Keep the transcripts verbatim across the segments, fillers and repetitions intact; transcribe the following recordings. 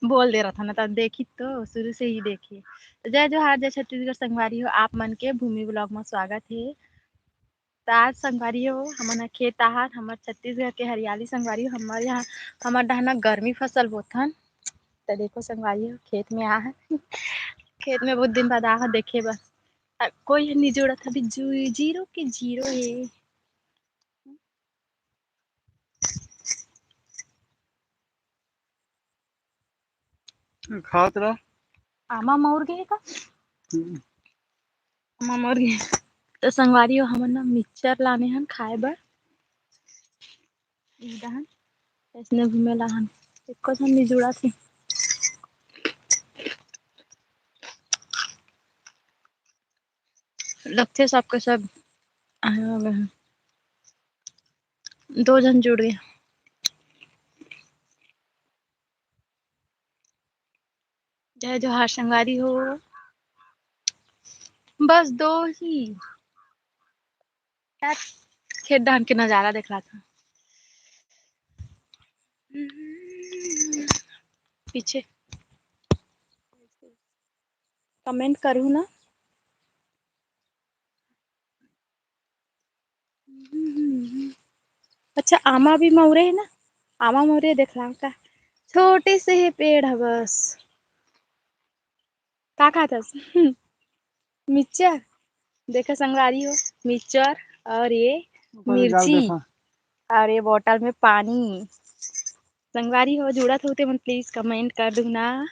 बोल दे रहा था ना, तब देखी तो शुरू से ही देखी। जय जोहार, जय छत्तीसगढ़ संगवारी हो, आप मन के भूमि vlog में स्वागत है। तो आज संगवारी हो, हमन ह खेत आहन, हमर छत्तीसगढ़ के हरियाली संगवारी हो, हमर यहाँ, हमर डहना गर्मी फसल बोथन। तो देखो संगवारी हो, खेत में आ है। खेत में बहुत दिन बाद आ है देखे बर। आ, कोई नहीं जोड़त अभी, जू-, जीरो के जीरो है। खात रह। आमा मौर गे का? हम्म। आमा मौर गे। तो संगवारी हो, हमन ना मिक्सचर लाने हन खाए बर। ई डहन, इसने घूमे ला हन। एको झन नहीं जुड़ा थे। लगथे सबके सब आए वाला है। दो झन जुड़ गए। जय जोहार संगवारी हो। बस दो ही। यार, खेत धान के नजारा देखला था। पीछे comment करू ना। अच्छा, आमा भी मौरे है ना, आमा मौरे देखला का, छोटे से है पेड़ है बस। का खात हस? मिक्सचर। देखा संगवारी हो, मिक्सचर और ये ऊपर जाओ मिर्ची देखो। और ये बोतल में पानी। संगवारी हो, जुड़त हो ते मन please comment कर दू ना।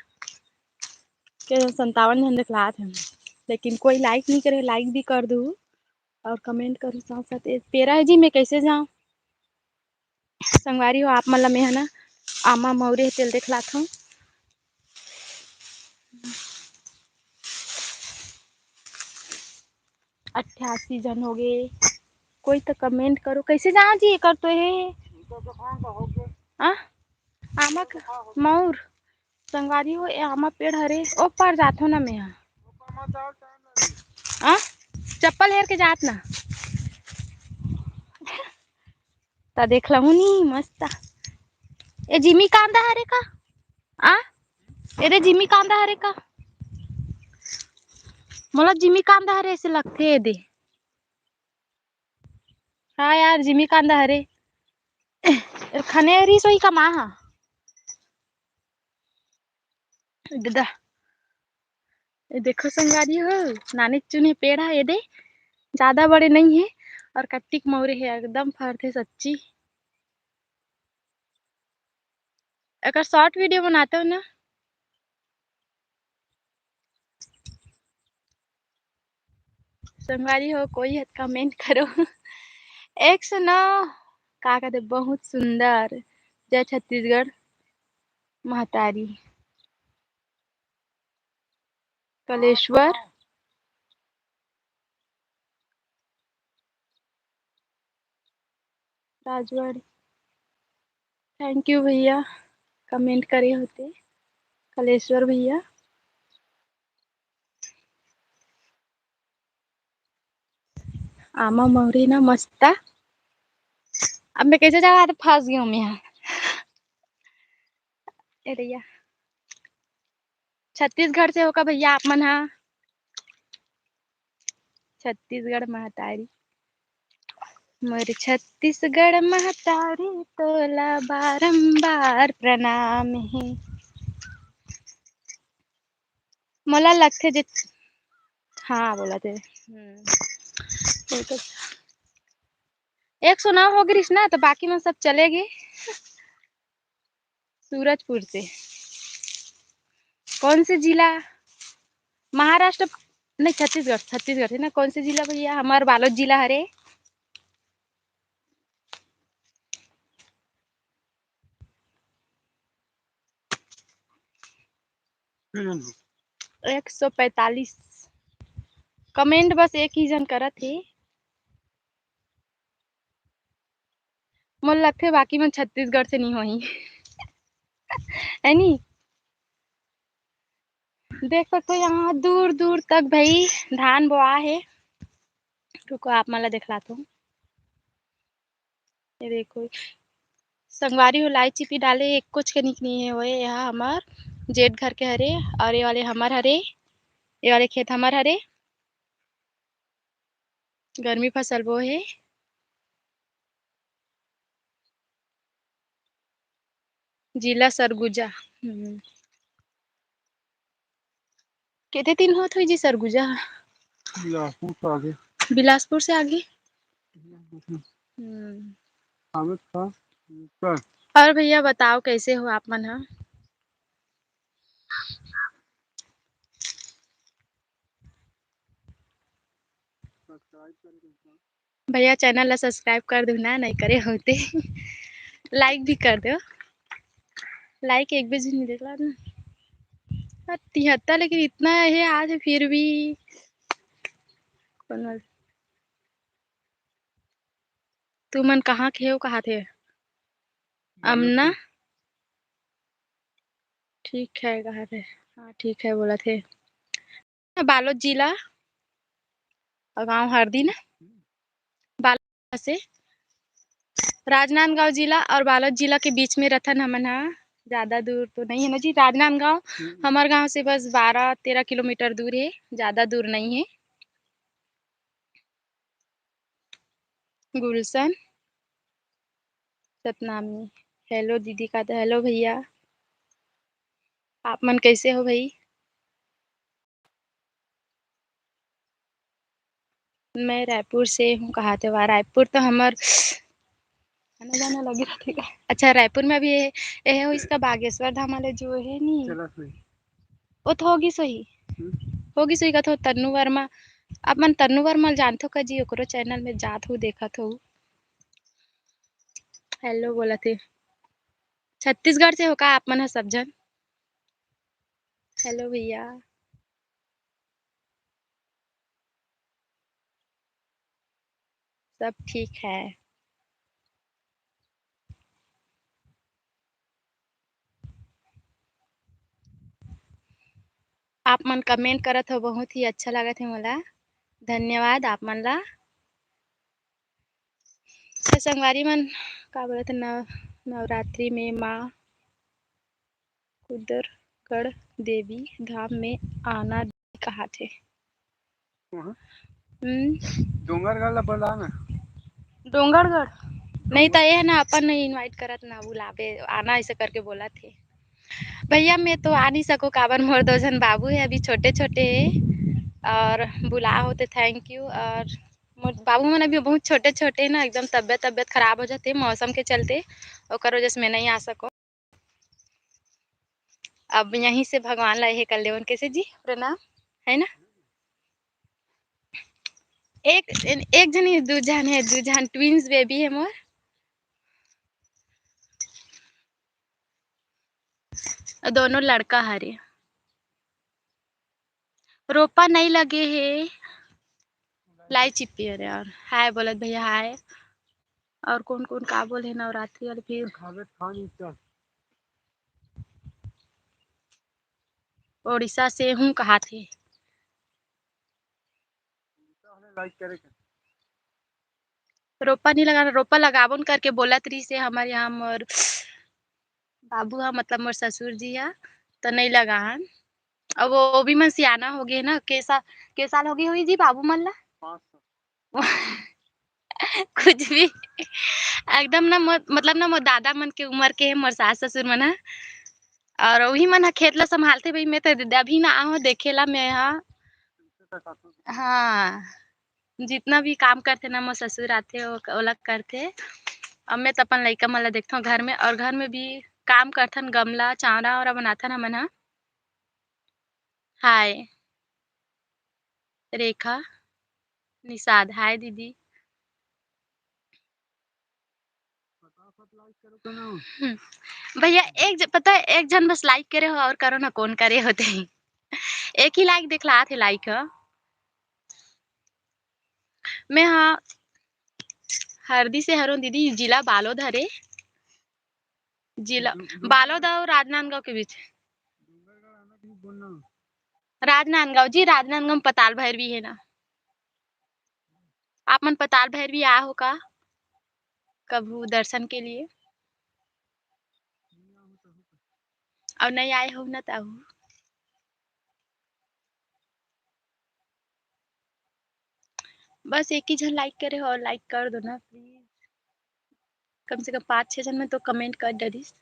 के संतावन झन देखलात हन, लेकिन कोई like नहीं करे, like भी कर दू और comment करू साथ साथ। ए, पेरा है जी, मैं कैसे जाऊँ? संगवारी हो, आप मन ला मैं ह ना आमा मौरे तेल देखलात हूँ। अट्ठासी झन हो गए, कोई तो comment करो, कैसे जाओ जी, एकर तो हे। आ? आमा क-, मौर, संगवारी हो, ए आमा पेड़ हरे, ओ पार जाथो ना मैं ह। आ? चप्पल हेर के जात ना। त देख लहू नी, मस्त। ए जिमी कांदा हरे का? आ? ए दे जिमी कांदा हरे का? मोला जिमी कांदा हरे ऐसे लगथे ए दे। हाँ यार, जिमी कांदा हरे। ए खनेरी सोई का माँ हा। ददा। ए देखो संगवारी हो, नानी चुने पेड़ है, ये दे, ज्यादा बड़े नहीं है और कट्टिक मौरे है, एकदम फरथे सच्ची। अगर short video बनाते हो ना, संगवारी हो, कोई है त comment करो। एक सौ नौ का कहते, बहुत सुंदर। जय छत्तीसगढ़ महतारी। कलेश्वर, राजवाड़ी। Thank you भैया, comment करे होते कलेश्वर भैया। आमा मौरी ना मस्ता। अब मैं कैसे जावा, तो फंस गई हूँ मैं यहाँ। ए रैया, छत्तीसगढ़ से हो का भैया आप मन हा? छत्तीसगढ़ महतारी, मोर छत्तीसगढ़ महतारी, तोला बारंबार प्रणाम हे। मोला लगथे जे, हाँ, बोला थे। हम्म। एक सौ नौ हो गिरिस ना, तो बाकी मन सब चले गे। सूरजपुर से। कौन से जिला? महाराष्ट्र, नहीं, छत्तीसगढ़, छत्तीसगढ़ है ना। कौन से जिला भैया? हमार बालोद जिला हरे। एक सौ पैंतालीस। Comment बस एक ही जन करत हे। मोला लगथे बाकी मन छत्तीसगढ़ से नहीं होही। है नी? देख सकते हो यहाँ दूर दूर तक भाई धान बोआ हे। रुको, आप मन ला दिखलात हूँ। ये देखो संगवारी हो, लाइची भी डाले, एक कुछ के निक नहीं है, वो यहाँ हमार जेठ घर के हरे, और ये वाले हमर हरे, ये वाले खेत हमर हरे। गर्मी फसल बो हे। जिला सरगुजा। हम्म। केते दिन होत होही जी सरगुजा? बिलासपुर से आगे। बिलासपुर से आगे? हम्म। हम्म। आगे था, ऊपर। और भैया बताओ, कैसे हो आप मन ह? भैया, channel ला subscribe कर दू ना, नहीं करे होते। Like भी कर दो, like एक भी झन नहीं देखला ना। आ, तिहत्तर, लेकिन इतना हे आज, फिर भी कौन वाला? तुमन कहाँ के हो, कहा थे? अमना। ठीक है, कहा थे? हाँ, ठीक है, बोला थे। बालोद जिला, और गांव हरदी ना, बालोद से। राजनांदगांव जिला और बालोद जिला के बीच में रथन हमन हा। ज्यादा दूर तो नहीं है ना जी राजनांदगांव। हम्म। हमार गांव से बस बारह तेरह किलोमीटर दूर है, ज्यादा दूर नहीं है। गुलशन सतनामी, hello दीदी का तो hello भैया, आप मन कैसे हो भाई? मैं रायपुर से हूँ, कहा थे वाह, रायपुर तो हमर आना जाना लगे रहथे का? अच्छा, रायपुर में अभी ये, ये हो इसका बागेश्वर धाम वाले जो है नी, चला सही। वो तो होगी सही, हम्म। होगी सही कथो तन्नू वर्मा, आप मन तन्नू वर्मा ल जानथो का जी? ओकरो channel में जात हो, देखत हो। Hello बोलत हे। छत्तीसगढ़ से हो का आप मन ह सब झन? Hello भैया। सब ठीक है। आप मन comment करत हो, बहुत ही अच्छा लागत हे मोला। धन्यवाद आप मन ला। तो संगवारी मन, का बोलत हे, नव-, नवरात्रि में माँ कुदरगढ़ देवी धाम में आना कहाथे। कहाँ? हम्म। डोंगरगढ़ ला बुला ना। डोंगरगढ़? नहीं तो ये ना अपन नहीं invite करत ना बुलावे, आना ऐसे करके बोलत हे। भैया मैं तो आ नहीं सको, काबर मोर दो झन बाबू है, अभी छोटे छोटे है, और बुला होते thank you। और मोर बाबू मन अभी बहुत छोटे छोटे है ना, एकदम तबियत तबियत खराब हो जाते मौसम के चलते, ओकर वजह से मैं नहीं आ सको। अब यहीं से भगवान ला ये कर लेवन। कैसे जी? प्रणाम, है ना? एक, एक झन ही, दू झन है, दू झन twins baby है मोर। दोनों लड़का हरे। रोपा नहीं लगे हे। लाई चिप्पी, अरे यार, हाय बोलत भैया, हाय। और कौन कौन का बोले नवरात्रि वाले फिर? खावे खान इतना। उड़ीसा से हूँ कहा थे। Like करे के। रोपा नहीं लगाना, रोपा लगाबोन करके बोलत रही से हमारे यहाँ मोर बाबू हा, मतलब मोर ससुर जी हा, तो नहीं लगान। अब वो, वो भी मन सियाना हो गए ना, के साल, के साल हो गए हुई जी बाबू मन ला? पाँच साल। कुछ भी एकदम ना मोर, मतलब ना मोर दादा मन के उम्र के मोर सास ससुर मन हा, और वही मन हा खेत ला संभालथे भाई। मैं तो अभी ना आहो देखे ला मैं हा। हाँ, जितना भी काम करथे ना मोर ससुर आथे, वो, ओला करथे। अब मैं तो अपन लइका मन ला देखथव घर में, और घर में भी काम करथन, गमला चावरा वावरा बनाथन हमन हा। हाय रेखा निषाद, हाय दीदी। फटाफट like करो तो ना। हम्म। भैया एक ज-, पता है, एक झन बस like करे हो और करो ना, कौन करे होते हैं। एक ही like देखला आथे like ह। मैं हा हरदी से हरों दीदी, जिला बालोद हरे। जिला बालोद और राजनांदगांव के बीच। राजनांदगांव जी, राजनांदगांव में पताल भैरवी है ना। आप मन पताल भैरवी आ हो का कभू दर्शन के लिए? अउ नहीं आए हो ना, त आहू। बस एक ही झन लाइक करे हो, लाइक कर दो ना प्लीज। कम से कम पाँच छः झन में तो कमेंट कर डरिस।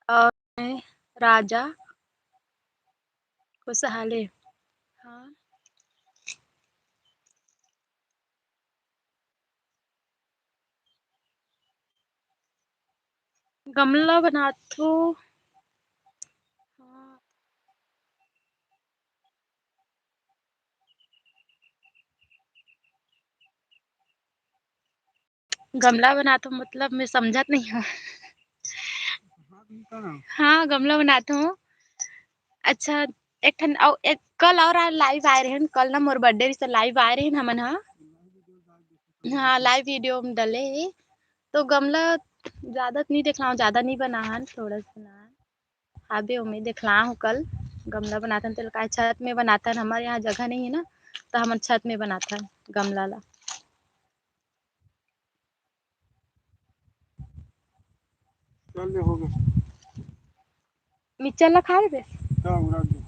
और राजा खुशहाले। हाँ। गमला बनाथो। हाँ। गमला बनाथो मतलब मैं समझत नहीं हूँ। हाँ, गमला बनाथो। अच्छा, एक ठन अउ एक कल और आ live आए रहेन, कल ना मोर birthday रिहिस त live आए रहेन हमन ह। हाँ, live video में डले हे। तो गमला ज्यादा तो नहीं देखलाओ, ज्यादा नहीं बनाहन, थोड़ा सा बनाहन। हाबे ओमे देखलाओ कल गमला बनाथन तेला, काय छत में बनाथन, हमर यहाँ जगह नहीं है ना, तो हमन छत में बनाथन गमला ला। चल ले, हो गया। मिक्सचर ला खा लेबे? हाँ, उड़ा दे।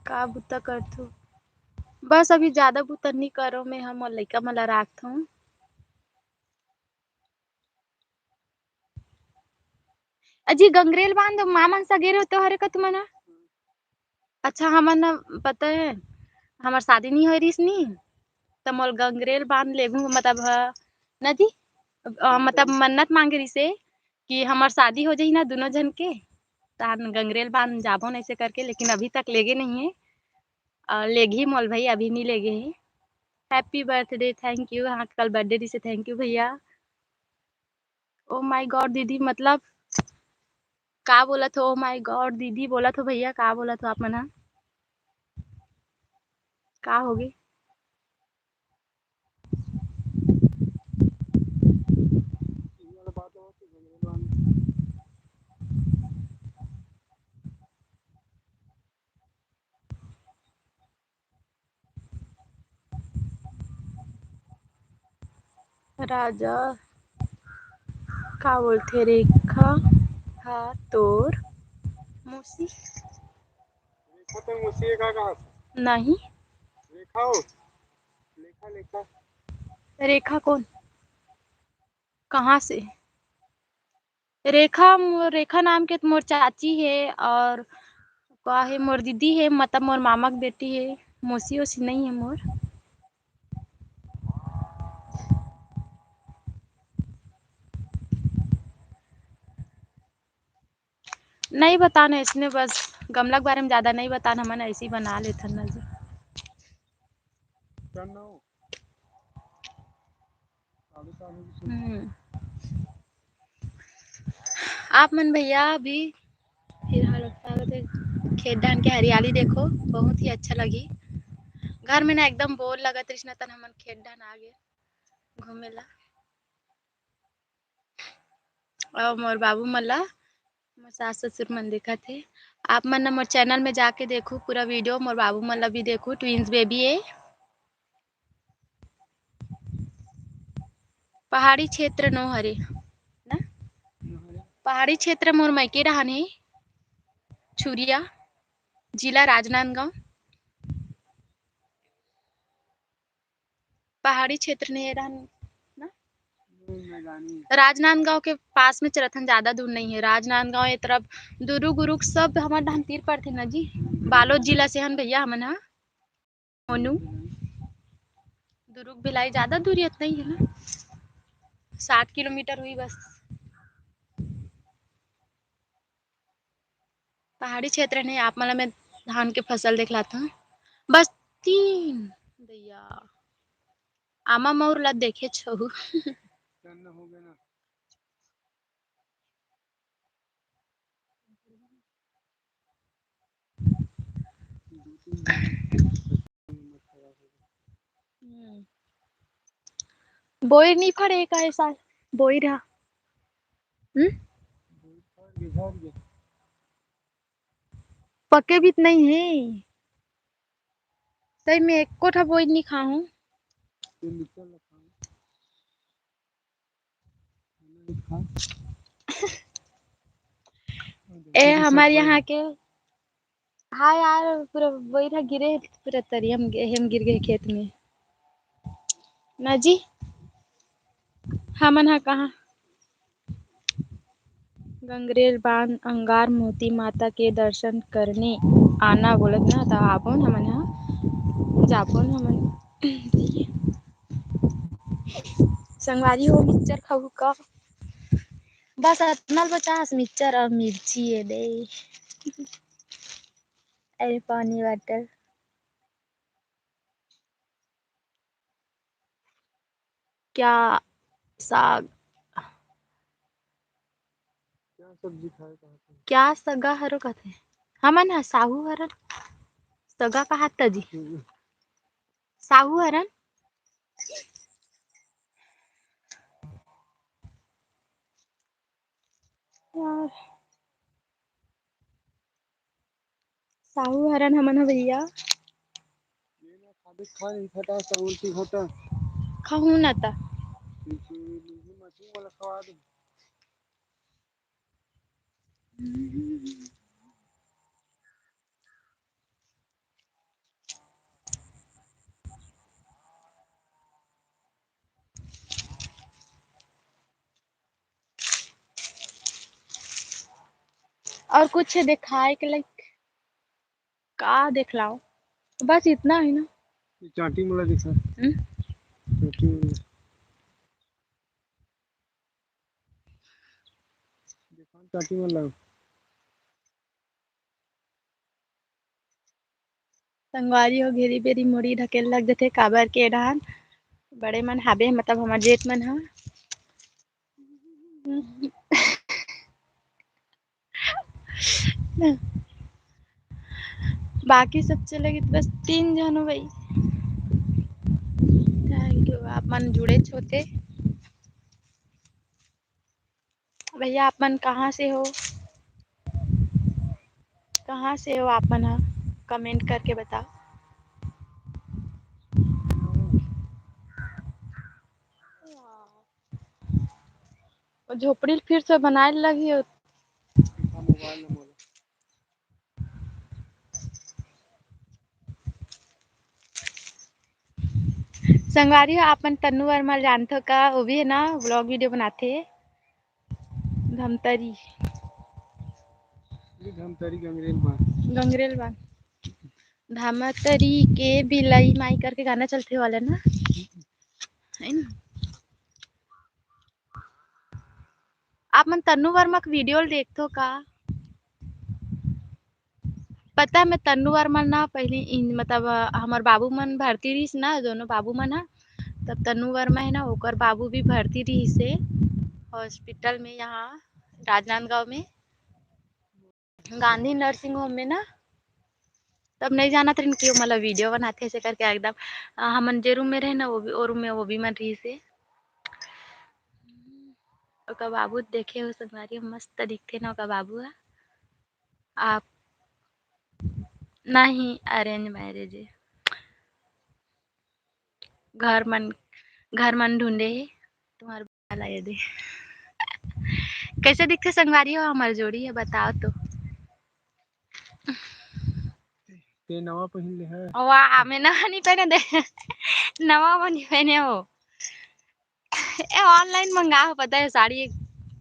का बुता करथो? बस अभी ज्यादा बुता नी करो, मैं हमर लइका मन ला राखथों। अजी, गंगरेल बांध मामा मन सा गे रहो तो हरे का तुमन ह? अच्छा, हमन न पता है, हमर शादी नहीं होय रिस नी, त मोल गंगरेल बांध लेगू, मतलब, ह, न जी, अ, मतलब, मन्नत मांगे रिसे कि हमर शादी हो जाही ना दोनों झन के, तहन गंगरेल बांध जाबो न ऐसे करके, लेकिन अभी तक लेगे नहीं है। और लेगही मोल भाई, अभी नहीं लेगे है। Happy birthday, thank you। हाँ, कल birthday रिसे, thank you भैया। Oh my God दीदी, मतलब का बोलत हो? Oh my God दीदी बोलत हो भैया, का बोलत हो आप मन ह? का होगे? राजा का बोलथे, रेखा हा तोर मौसी? रेखा तो मौसी का कहा? नहीं। रेखा हो? रेखा, रेखा। रेखा कौन? कहाँ से? रेखा, मो-, रेखा नाम के तो मोर चाची हे, और का हे, मोर दीदी हे, मतलब मोर मामा के बेटी हे, मौसी ओसी नहीं हे मोर। नहीं बतान ऐसने, बस गमला के बारे में ज्यादा नहीं बतान, हमन ऐसे ही बना लेथन ना जी। हम्म। आप मन भैया अभी फिलहाल खेत डाहन के हरियाली देखो, बहुत ही अच्छा लगी। घर में ना एकदम बोर लगत रहिस ना, तन हमन खेत डाहन आ गे घूमे ला। अउ मोर बाबू मन ला मोर सास ससुर मन देखत हे। आप मन ना मोर channel में जाके देखू पूरा video, मोर बाबू मन ला भी देखू, twins baby ए। पहाड़ी क्षेत्र नो हरे ना? पहाड़ी क्षेत्र मोर मइके डहान हे, छुरिया, जिला राजनांदगांव। पहाड़ी क्षेत्र नहीं रहन ना? राजनांदगांव के पास में चलत हन, ज्यादा दूर नहीं है। राजनांदगांव ये तरफ दुर्ग उरुग सब हमर डहान तीर पड़थे ना जी। बालोद जिला से हन भैया हमन हा। मोनू, दुर्ग भिलाई ज्यादा दूरी इतना ही है ना, सात किलोमीटर हुई बस। पहाड़ी क्षेत्र ने आप मन ला मैं धान के फसल देखलात हूँ। बस तीन दैया आमा मऊर ला देखे छहु। हम्म। बोइर नहीं फरे का ऐसा बोइर हा। हम्म? बोइर फर गे, झर गे। पके भी त नहीं हे। सही में एको ठा बोई नहीं खाहूँ। ए, हमारे यहाँ के, हाँ यार, पूरा बोई ला गिरे, पूरा तरिया म गे, हम गिर गए खेत में। ना जी, हमन हा कहाँ? गंगरेल बांध अंगार मोती माता के दर्शन करने आना बोलत ना, त आबोन हमन हा, जाबोन हमन। संगवारी हो, मिक्सचर खाहू का? बस अतना बचास मिक्सचर और मिर्ची है दे। अरे पानी वाटर। क्या साग? क्या सब्जी खाए कहा थे? क्या सगा हरो कथे? हमन हा साहू हरन। सगा कहा था जी? हम्म। साहू हरन। यार। साहू हरन हमन ह भैया। ये ना खाबे, खा नहीं फटा सा उल्टी होता। खाहू ना ता। मछली वाला खवा दे। और कुछ दिखाए के लाइक का दिखलाओ? बस इतना ही ना। ये चांटी मोला दिखा। हम्म? चांटी मोला। दिखा चांटी मोला। संगवारी हो, घेरी बेरी मुड़ी ढकेल लग जथे, काबर के डाहन बड़े मन हाबे, मतलब हमर जेठ मन ह। बाकी सब चले गए, बस तीन जन हो भाई। Thank you, आप मन जुड़े होते। भैया, आप मन कहाँ से हो? कहाँ से हो आप मन ह? Comment करके बताओ। झोपड़ी ल फिर से बनाए ल लगही। संगवारी हो, आप मन तन्नू वर्मा ल जानथो का? वो भी है ना, vlog video बनाथे। धमतरी। ये धमतरी गंगरेल बांध। गंगरेल बांध। धमतरी के बिलाई माई करके गाना चलथे वाला ना, है ना? आप मन तन्नू वर्मा के video ल देखथो का? पता है, मैं तन्नू वर्मा ना पहली इन-, मतलब, अ, हमर बाबू मन भर्ती रहिस ना, दोनों बाबू मन ह, तब तन्नू वर्मा है ना, ओकर बाबू भी भर्ती रहिस हे hospital में, यहाँ राजनांदगांव में, गांधी nursing home में ना। तब नहीं जानत रहिन कि वो मतलब video बनाथे ऐसे करके एकदम, अ, हमन जे room में रहे ना, वो भी, वो room में वो भी मन रहिस हे। ओकर बाबू देखे हो संगवारी, मस्त दिखथे ना ओकर बाबू ह। आप नहीं, arrange marriage है। घर मन, घर मन ढूंढे है तुम्हारे वाला ये दे। कैसे दिखथे संगवारी हो हमार जोड़ी है, बताओ तो। ते नवा पहिन ले है। वाह, मैं नवा नहीं पहने दे। नवा वो नहीं पहने हो। ए, online मंगा हो, पता है, साड़ी एक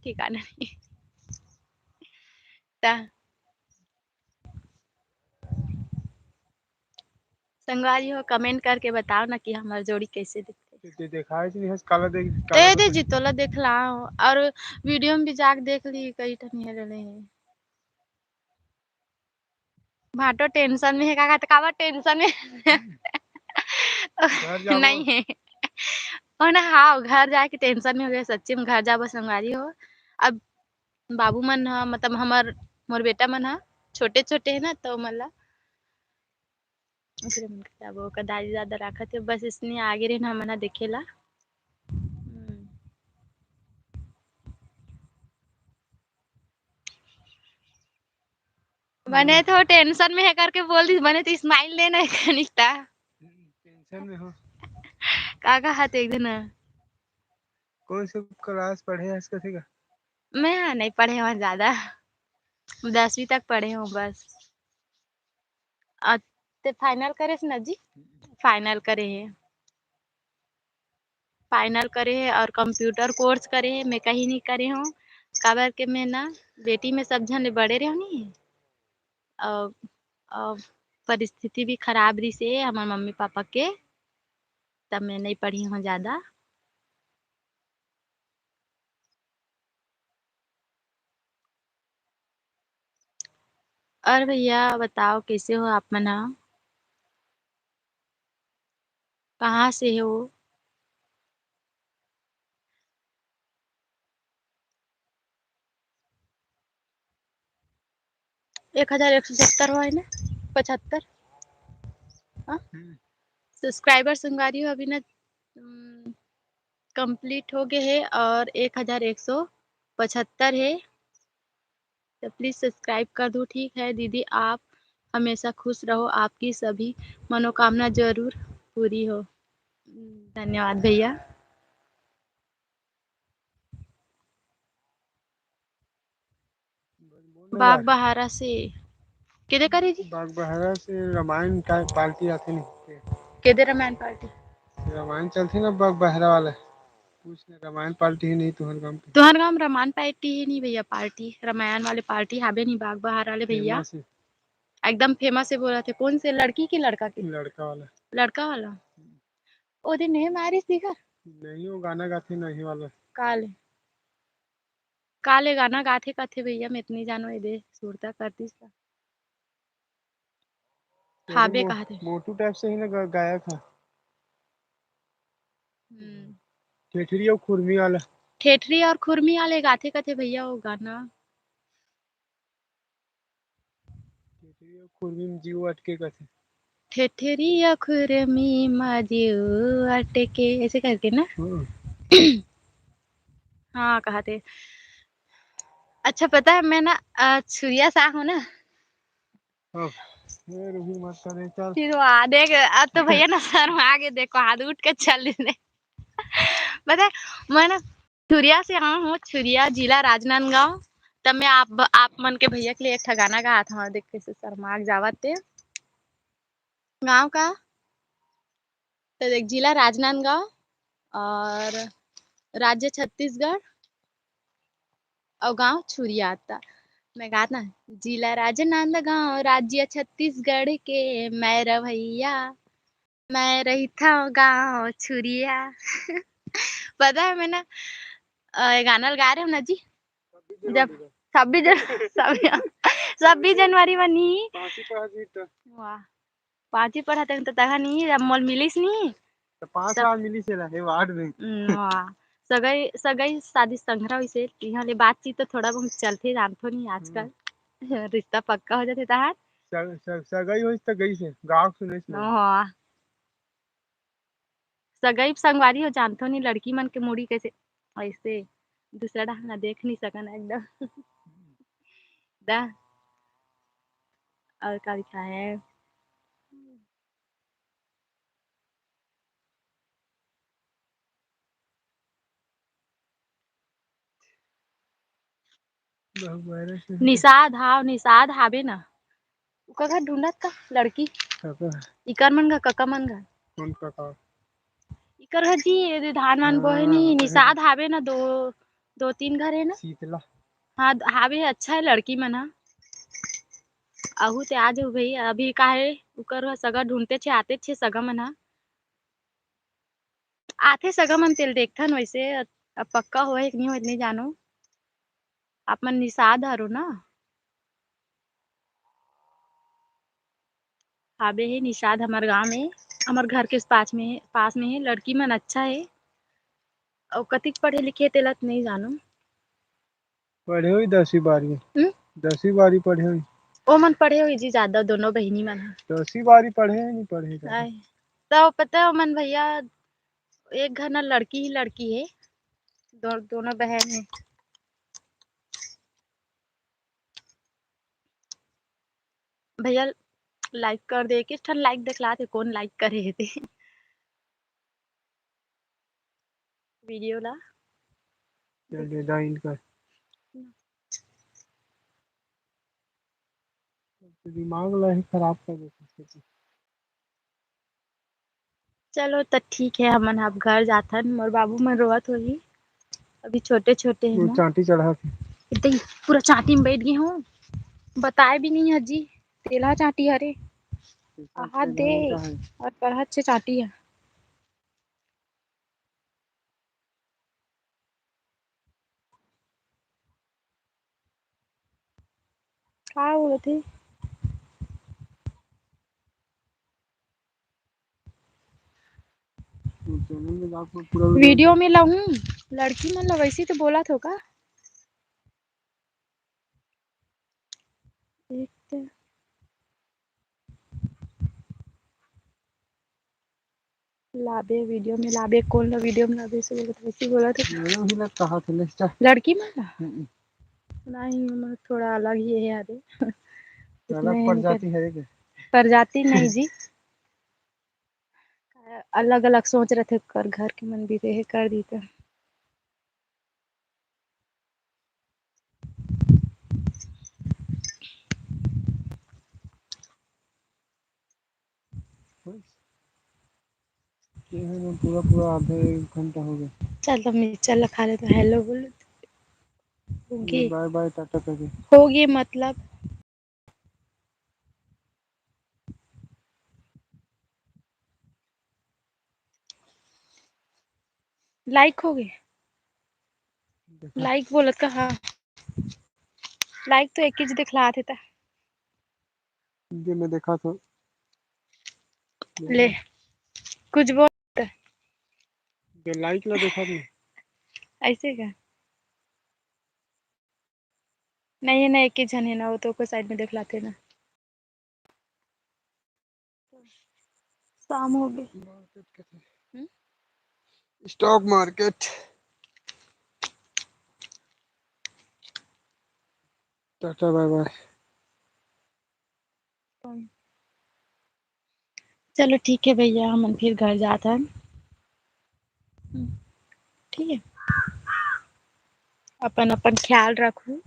ठिकाना नहीं। ता। संगवारी हो, comment करके बताओ ना कि हमार जोड़ी कैसे दिखथे। ते देखाए से नहीं हस, काला देख, काला ए दे देख। जी, तोला देख लाओ, और video में भी जाके देख ली, कई ठन हे रहे हैं। भाटो tension में है, का कहते, काबर tension में? घर जाबो। नहीं है। ओ ना, हाँ, घर जाए के tension में हो गया, सच्ची में घर जाबो संगवारी हो। अब बाबू मन ह, मतलब हमर, मोर बेटा मन ह, छोटे-छोटे हे ना, तो मतलब ओकरे मन के जाबो, ओकर दादी दादा राखत हे, बस इसने आगे रहे ना, हमन ह देखे ला। हम्म। बने तो tension में हे करके बोल दिस, बने तो smile देना हे कनिक ता। Tension में हो। का कहा थे एक दिन? कौन से class पढ़े हस कथे का? मैं नहीं पढ़े हूँ ज्यादा, दसवीं तक पढ़े हूँ बस। अ, ते final करे हस ना जी? Final करे हे, final करे हे और computer course करे हे। मैं कहीं नहीं करे हूँ, काबर के मैं ना बेटी में सब झन ले बड़े रहे हूँ नी, अउ, अउ परिस्थिति भी खराब रहिसे हमर मम्मी पापा के, तब मैं नहीं पढ़ी हूँ ज्यादा। और भैया बताओ, कैसे हो आप मन ह? कहाँ से हो? एक हजार एक सौ सत्तर होय ना, पचहत्तर। हाँ? हम्म। Subscriber संगवारी हो अभी ना, उम, complete हो गए हे और एक हजार एक सौ पचहत्तर हे, तो please subscribe कर दो। ठीक है दीदी, आप हमेशा खुश रहो, आपकी सभी मनोकामना जरूर पूरी हो। धन्यवाद भैया। बाग बहारा से केदे करे जी? बाग बहारा से रामायण का party आथे नहीं। केदे रामायण party? रामायण चलथे ना बाग बहारा वाला। पूछ ना, रामायण party ही नहीं तुहर गांव के। तुहर गांव रामायण party ही नहीं भैया, party, रामायण वाले party हाबे नहीं बाग बहारा वाले भैया। Famous है। एकदम famous है बोलथे। कौन से, लड़की के लड़का के? लड़का वाला। लड़का वाला? ओ दिन नहीं मारिस दिखा? नहीं, वो गाना गाथे नहीं वाला। काले। काले गाना गाथे कथे भैया, मैं इतनी जानो ए दे सुरता करतीस ला। हाबे मो-, कहा थे। मोटू type से ही ना गा-, गायक है। हम्म। ठेठरी और खुरमी वाला। ठेठरी और खुरमी वाले गाथे कथे भैया वो गाना। ठेठरी और खुरमी में जीव अटके कथे। ठेठरी और खुरमी में जीव अटके, ऐसे करके ना। हम्म। हाँ, कहा थे। अच्छा, पता है, मैं ना, अ, छुरिया से आहूँ ना। अब, ए, रुही मत करे, चल। फिर वो आ, देख, अब तो भैया ना शर्मा आगे, देखो, हाथ उठ के चल दे। पता है, मैं ना छुरिया से आहूँ, छुरिया, जिला राजनांदगांव। तब मैं आप, आप मन के भैया के लिए एक ठा गाना गात हूँ, देख कैसे शर्मा जावत ते। गांव का तो देख, जिला राजनांदगांव और राज्य छत्तीसगढ़ और गांव छुरिया आता। मैं गात ना, जिला राजनांदगांव, राज्य छत्तीसगढ़ के मैं रवैया, मैं रहिथव गांव छुरिया। पता है, मैं ना, अ, ये गाना लगा रहे हो ना जी, जब छब्बीस जन-, छब्बीस, छब्बीस जनवरी में नहीं। पाँची पढ़त ही तो। वाह, पाँची पढ़त हन तो तहा नहीं, अब मोल मिलिस नहीं। तो पाँच तो साल मिलिस हे ला, हे वार्ड में। हम्म, वाह। सगई, सगई शादी संघरा होइसे, इहाँ ले बातचीत तो थोड़ा बहुत चलथे, जानथो नहीं आजकल। हम्म। रिश्ता पक्का हो जाथे तहार। स-, स-, सगई होइस तो गई से, गाँव सुने से। वाह। सगई संगवारी हो जानथो नहीं, लड़की मन के मुड़ी कैसे ऐसे दूसरा डहार ला देख नहीं सकन एकदम। दा, और का लिखा है? बाग बहरा से निषाद, हाव, निषाद हावे ना। ओकर घर ढूंढत का लड़की? काका। इकर मन का, काका मन का। कौन काका? इकर घर जी, ये धान वान बोहे हाँ, नी, वही। निषाद हावे ना, दो, दो तीन घर है ना। शीतला। हाँ, हावे, अच्छा है लड़की मन हा। आहू ते आ जाऊ भाई, अभी का है, उकर घर सगा ढूंढते छे, आते छे सगा मन हा। आथे सगा मन तेल देखथन वैसे, अब पक्का होए कि नहीं होए, नहीं जानो। आप मन निषाद हरो ना? हाबे हे निषाद हमर गांव में, हमर घर के पास में हे, पास में हे। लड़की मन अच्छा हे, अउ कतिक पढ़े लिखे तेला त नहीं जानो। पढ़े होही दसवीं बारहवीं। हम्म? दसवीं बारहवीं पढ़े होही। ओ मन पढ़े होही जी ज्यादा, दोनों बहिनी मन ह। दसवीं बारहवीं पढ़े हे, नहीं पढ़े हे ज्यादा। आय। त पता है, ओ मन भैया, एक घर ना लड़की ही लड़की हे, दो-, दोनों बहन हे। भैया, like कर दे, किस ठन like देखला थे, कौन like करे हे ते। वीडियो ला। चल दे, join कर। दिमाग ला ही खराब कर देथे। चलो, त ठीक है, हमन अब घर जाथन। मोर बाबू मन रोवत होही, अभी छोटे-छोटे हे वो ना। चांटी चढ़ा के। इतनी पूरा चांटी में बैठ गए हूँ, बताए भी नहीं है जी। तेला चांटी हरे, आहा दे, और परहत से चांटी है। का बोलत हे? वीडियो में लाऊं लड़की मन ला, वैसे तो बोलत हो का? एक तो लाबे, वीडियो में लाबे, कौन ला वीडियो में लाबे, से बोलत, वैसे बोलत हे। मैं भी लग कहा थे, ले, चल। लड़की मन ला? हम्म। नहीं, मैं थोड़ा अलग ही है यार। अलग प्रजाति है के? प्रजाति नहीं जी। अलग-अलग सोच रथे, कर घर के मन भी रहे कर दी त। ये है ना, पूरा, पूरा आधा एक घंटा हो गया। चल, तो मिर्चा ला खा ले, तो hello बोल। होगी। Bye bye, टाटा कर दे। होगी मतलब। Like हो गए? देखा। Like बोलत का? हाँ, like तो एक ही दिखलात हे ता। ये मैं देखा था। ले, कुछ बोल। ये like ला देखा नहीं। ऐसे का? नहीं, ये ना एक ही झन है ना, वो तो को side में दिखलाते ना। शाम हो गई। हम्म? Stock market। Tata, bye bye। चलो ठीक है भैया, हमन फिर घर जात हन। हम्म, ठीक है, अपन अपन ख्याल रखू।